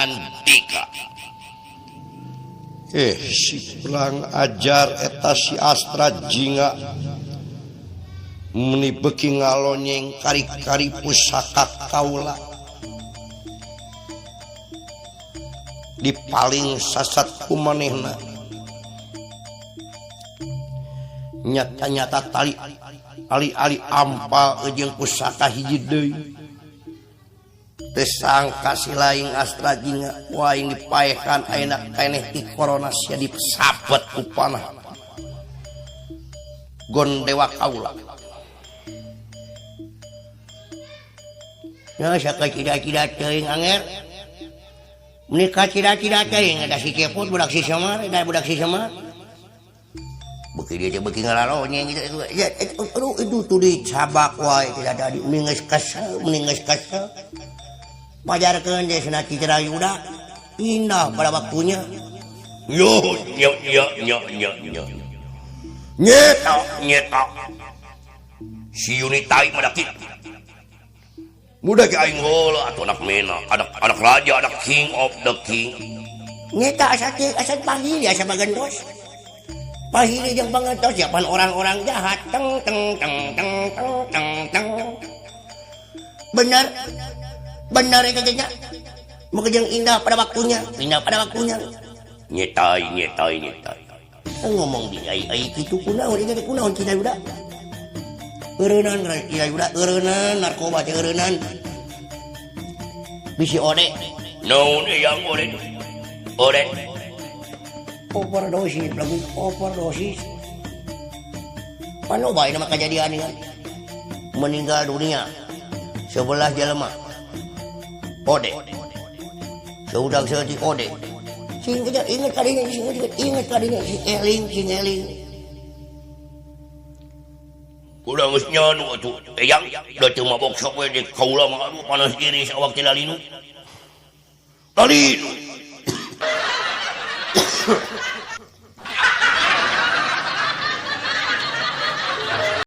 Andika. Si kurang ajar eta si Astra Jingga meni beuki ngalonyeng kari-kari pusaka kaula di paling sasat ku manehna nyata-nyata tali ali-ali ampal jeung pusaka hiji deui teu sangka si laing Astra Jingga ku aing dipaehan ayeuna keneh ti corona sia disabet ku panah Gondewa kaula. Ya sakacida-cida teuing anger. Meuni kacida-cida teuing ada si Cepot budak si Semar, da budak si Semar. Beuki dia teh beuki ngalalonyeng gitu. Ya aduh itu tuh dicabak wae tidak jadi meni geus kesel, meni geus kesel. Pajarkeun teh cenah Citra Yuda indah pada waktunya. Yo yo yo yo yo yo. Nyeta nyeta. Si Yuni tai mah kitu. Muda ge aing heula atuh anak mena, anak raja, anak king of the king. Nyeta asa teh asa panggil asa bagentos. Panggil jeung pangentos japan orang-orang jahat teng teng teng teng teng teng teng. Bener. Bener eta teh nya. Mun jeung indah pada waktunya, indah pada waktunya. Nyetai nyetai nyetai. Ngomong di ai ai kitu kunaon ieu teh kunaon Cina Yuda. Eureunnan Cina Yuda eureunnan narkoba teh eureunnan. Bisi ode. Naon yang ode? Ode. Overdosis, lagu overdosis. Pan loba ieu mah kajadian ieu. Meninggal dunia 11 jelema. Ode. Saudag saeutik ode. Sing inget kadinya, sing inget kadinya, sing eling, sing eling. Kuda geus nyanu atuh. Eyang da teu mabok sok we di kaula mah aduh panas iris awak teh lalinu. Lalinu.